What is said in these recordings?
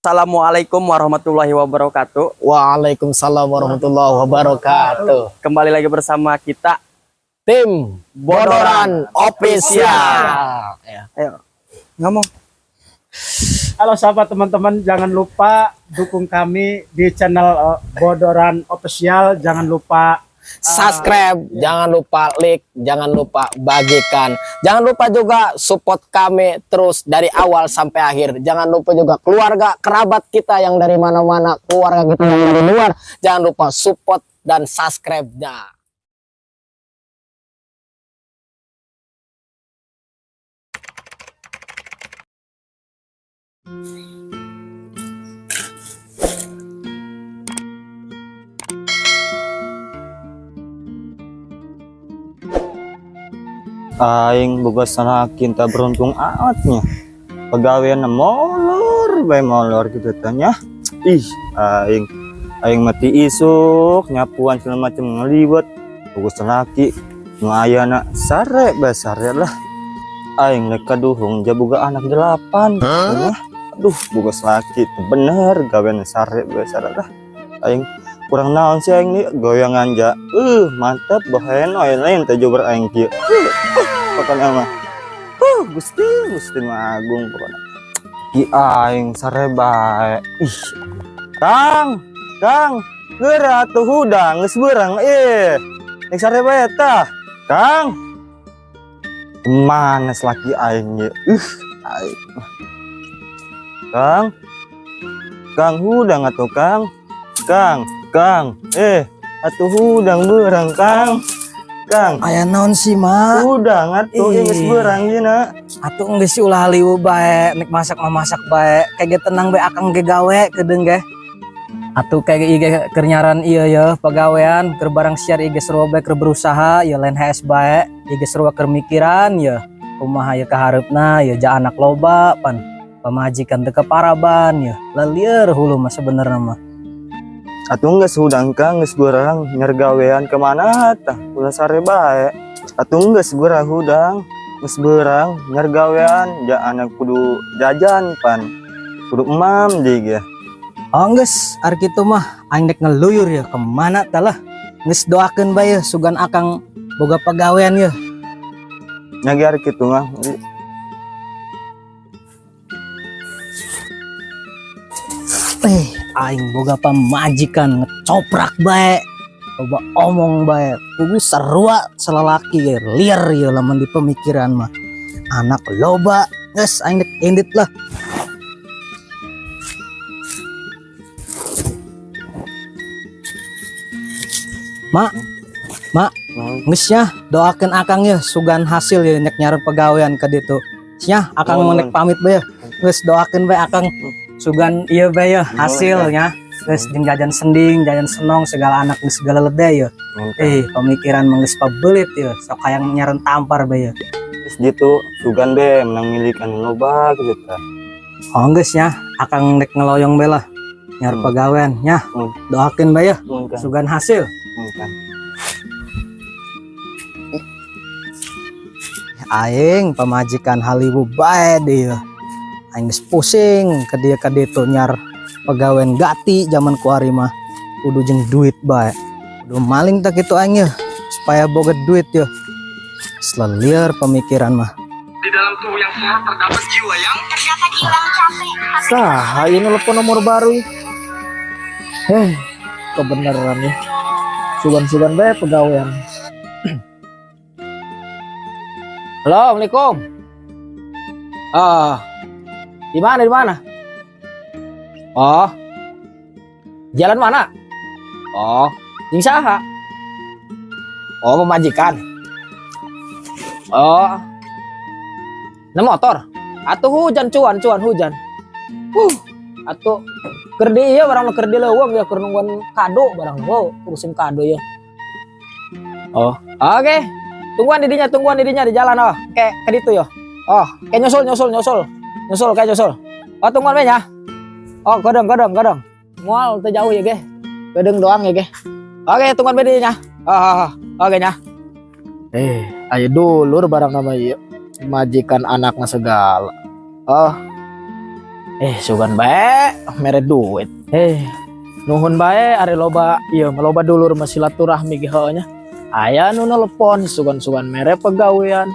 Assalamualaikum warahmatullahi wabarakatuh. Waalaikumsalam warahmatullahi wabarakatuh. Kembali lagi bersama kita, Tim Bodoran Official. Ya. Ayo ngomong. Halo sahabat teman-teman, jangan lupa dukung kami di channel Bodoran Official. Jangan lupa Subscribe, jangan lupa like, jangan lupa bagikan. Jangan lupa juga support kami terus dari awal sampai akhir. Jangan lupa juga keluarga, kerabat kita yang dari mana-mana, keluarga kita yang dari luar. Jangan lupa support dan subscribe-nya. Aing boga salaki teu beruntung amatnya, pagawean molor bae, molor gitu tanya. Ih, aing aing mati isuk nyapuan segala macam ngeliwet, boga salaki nu ayana sare bae, sare lah. Aing lek kaduhung ja boga anak delapan ya. Aduh, boga salaki teu bener, gawean sare bae, sare lah. Aing kurang naon sih? Aing nih goyangan ja mantap bahen lain lain teh jober aing kieu. Pokoknya mah Gusti, Gusti nu agung pokoknya. Ki aing sare bae. Ih, Kang, Kang, geura atuh, hudang, geus beurang. Eh, nek sare bae tah, Kang. Mana laki aing ye? Aing. Kang, Kang, hudang atuh, Kang. Kang, Kang, eh, atuh hudang, beurang, Kang. Kang. Aya naon sih, Mak? Hudang atuh, Ih. geus beurang ieu na. Atuh geus sih, ulah liwu bae, nek masak mah masak bae. Kayak ge tenang bae, akang ge gawe kedeung ge. Atuh kayak ieu ge keur nyaran ieu ya pagawean, keur barang siar ieu ge sarua bae keur berusaha ya, lain hees bae. Ieu ge sarua keur mikiran ya. Kumaha ya kahareupna ya, ja anak loba pan pamajikan teu keparaban ya. Lalieur hulu mah sebenerna mah. Atuh geus hudang, Kang, geus beurang, nyer gawean kemana tah? Ulah sare bae. Atuh geus geura hudang, geus beurang, nyer gawean, ja anak kudu jajan pan. Kudu emam deui ge. Oh geus, ari kitu mah aing dek ngeluyur ya kemana tah lah. Geus, doakeun bae ya sugan akang boga pagawean ya. Nya ge ari kitu mah. Eh, aing boga pamajikan ngecoprak bae. Loba omong bae. Kudu sarua salalaki ge liar ya lamun di pemikiran mah. Anak loba, geus aing dek indit lah. Mak, Mak, geus nya, doakeun akang ya sugan hasil ya nek nyaran pagawean ka ditu. Nya akang mau nek pamit bae ya. Geus, doakeun bae akang sugan ieu bae ya hasilnya. Geus jeung jajan sending, jajan senong segala anak geus segala lede ya. Eh, pemikiran mah geus pabelit ya, sok hayang nyaran tampar bae ya. Geus gitu, sugan be menang milik anu loba gitu tah. Oh geus nya, akang nek ngeloyong bae lah. Nyar pagawean nya. Doakeun bae ya Nuhun, Kang. Sugan hasil. Nuhun, Kang. Aing pamajikan haliwu bae dia. Aing geus pusing ke dia ka ditu nyar pagawean gati, zaman kuari mah kudu jeung duit bae. Kudu maling tak kitu aing ya supaya boga duit ya. Selieur pemikiran mah. Terdapat jiwa yang capek. Saha ini telepon nomor baru ya? Eh, kebenaran ya. Sugan-sugan bae pagawean. Halo, Assalamualaikum. Ah, di mana, di mana? Oh, jalan mana? Oh, jeung saha? Oh, pamajikan. Oh, na motor. Atuh hujan, cuan, cuan hujan. Atuh keur di ieu barang, keur di leuweung ya, keur nungguan kado barang. Oh, urusin kado ya. Oh, oke. Tungguan didinya, tungguan didinya di jalan oh. Kayak ke ditu yo. Oh, kayak nyusul, nyusul, nyusul. Nyusul, kayak nyusul. Oh, tungguan we nya. Oh, kodong, kodong, kodong. Moal teu jauh ya ge. Kedeng doang ya ge. Oke, tungguan we didinya. Oh, oh, oh. Oke nya. Eh, ayo dulur barang nama ieu. Majikan anaknya segala. Oh. Sugan bae mere duit. Nuhun bae ari loba ieu mah, loba dulur mah silaturahmi ge heuh nya. Aya nu nelpon sugan-sugan mere pegawean.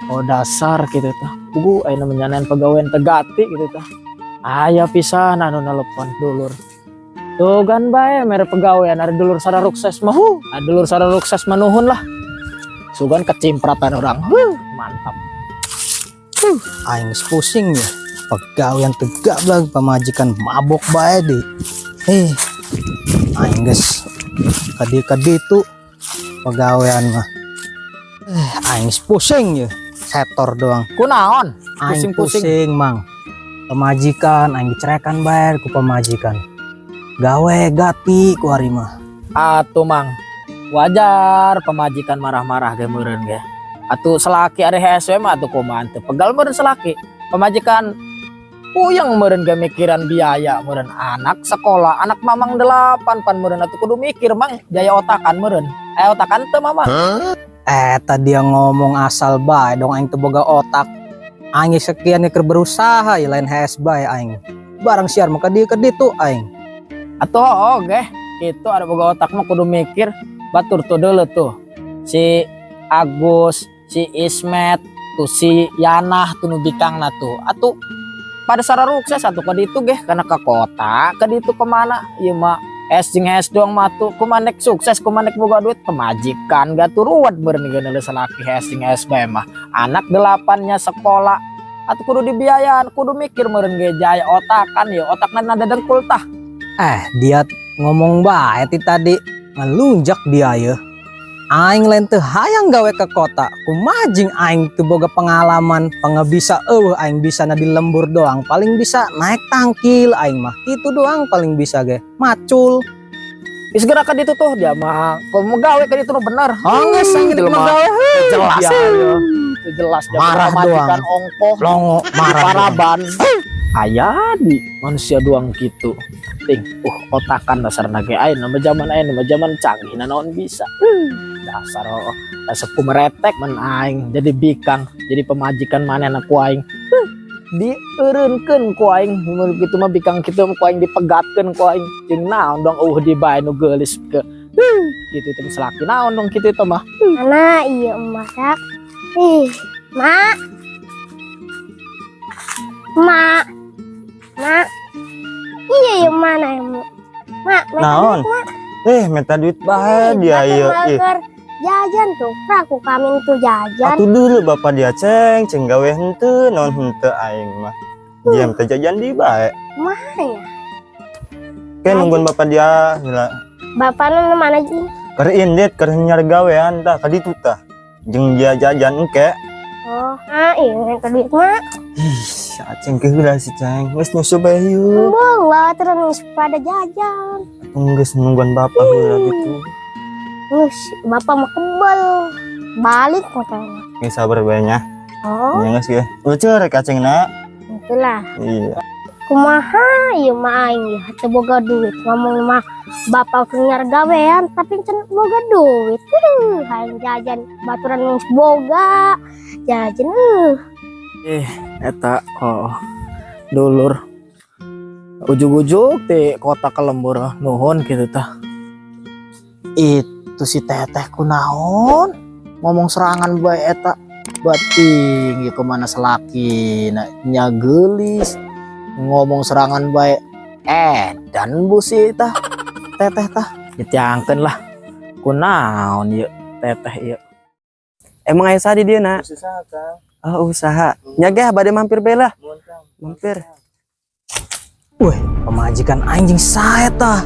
Oh, dasar gitu tah. Puguh ayeuna menyanan pegawean tegati gitu tah. Aya pisan anu nelpon dulur. Sugan bae mere pegawean, ari dulur sarukses mah huh. Ari dulur sarukses mah nuhun lah. Sugan kecimpratan orang. Huh, mantap. Aing geus pusing ya. Pagawean tegak lah, pamajikan mabok bae di. Aing geus kadi-kadi itu pagawean mah. Aing geus pusing ya. Setor doang. Kunaon? Aing Pusing-pusing. pusing, Mang. Pamajikan aing dicerekan bae ku pamajikan. Gawe gati ku hari mah. Atuh, Mang. Wajar pemajikan marah-marah ge meureun ge. Atuh selaki ari hese mah atuh kumaha teu pegal meureun selaki. Pemajikan puyeng meureun ge mikiran biaya meureun anak sekolah, anak Mamang delapan pan meureun atuh kudu mikir, Mang, jaya otakan meureun. Otakan teu, Mamang? Tadi dia ngomong asal bae dong, aing teu boga otak. Aing sekian keur berusaha ya, lain hees bae aing. Barang siar maka dia ke ditu aing. Atuh oh ge, itu ada boga otak mah kudu mikir batur tuh dulu tuh. Si Agus, si Ismet, tuh si Yanah tuh nu bikangna tuh. Atuh pada sararukses atuh ka ditu ge karena ke kota, ke ditu kemana? Ieu mah es jeung es doang mah tuh kumaha sukses, kumaha boga duit, pemajikan gak turuat meureun ge salaki es jeung es bae mah. Anak delapannya sekolah atuh kudu dibiayaan, kudu mikir meureun ge jaya otakan ya, otakna nada dengkul tah. Dia ngomong bae ti tadi ngelunjak dia ya. Aing lain teu hayang gawe ke kota. Kumaha jeung aing teu boga pengalaman, pengebisa eueuh, aing bisa na di lembur doang. Paling bisa naik tangkil aing mah. Itu doang paling bisa ge. Macul. Geus geura ka ditu tuh dia mah. Kalau mau gawe ka ditu nu bener. Oh, geus aing Jelema. mah gawe. Jelas Ya, ya. Itu jelas dia Marah pemajikan doang. ongkoh Longo marah doang. Paraban. Aya di manusia doang gitu. Ting, otakan dasar ge ayeuna nama zaman ayeuna nama zaman canggih na naon bisa. Dasar oh, dasar kumeretek men aing jadi bikang, jadi pemajikan manehna ku aing. Dieureunkeun ku aing mun kitu mah, bikang kitu mah ku aing dipegatkeun ku aing. Jeung naon dong eueuh di bae nu geulis ke. Gitu itu salaki naon dong kitu itu mah. Mana iya masak? Ih, Mak. Mak. Mak. Iya, iya mana ya, Mak? Mak, minta Naon? duit, Mak. Minta duit bae dia Ih, ieu. Ih, mager jajan tuh, aku kami tuh jajan. Atuh dulu bapak dia ceng, ceng gawe henteu, naon henteu aing mah. Dia minta jajan di bae. Mana ya? Kayak nungguin bapak dia heula. Bapak nu mana sih? Keur indit, keur nyari gawean tah ka ditu tah. Jeung dia jajan engke. Oh, ah, iya minta duit, Mak. Ih, aceng ke heula si ceng. Geus nyusul bae yeuh. Bung, bawa terus pada jajan. Atuh geus nungguan bapak heula gitu. Ngus, bapak mau kebel. Balik makanya. Geus sabar bae nya. Oh, Nya geus ge. Lucu rek aceng na. Itulah. Iya. Kumaha ieu mah aing ya teu boga duit, ngomong mah bapak kenyar gawean tapi can boga duit. Hayang jajan baturan geus boga jajan. Eta oh dulur ujug-ujug di kota ke lembur, nuhun gitu tah. Itu si teteh kunaon ngomong serangan bae eta, bating ieu kemana selaki na nya geulis ngomong serangan bae. Dan bu si tah teteh tah ditiangkeun lah, kunaon ieu teteh ieu? Emang aya sadi dia nak? Oh, usaha. Nya ge bade mampir bae lah. Mampir. Wih, pemajikan anjing saya tah.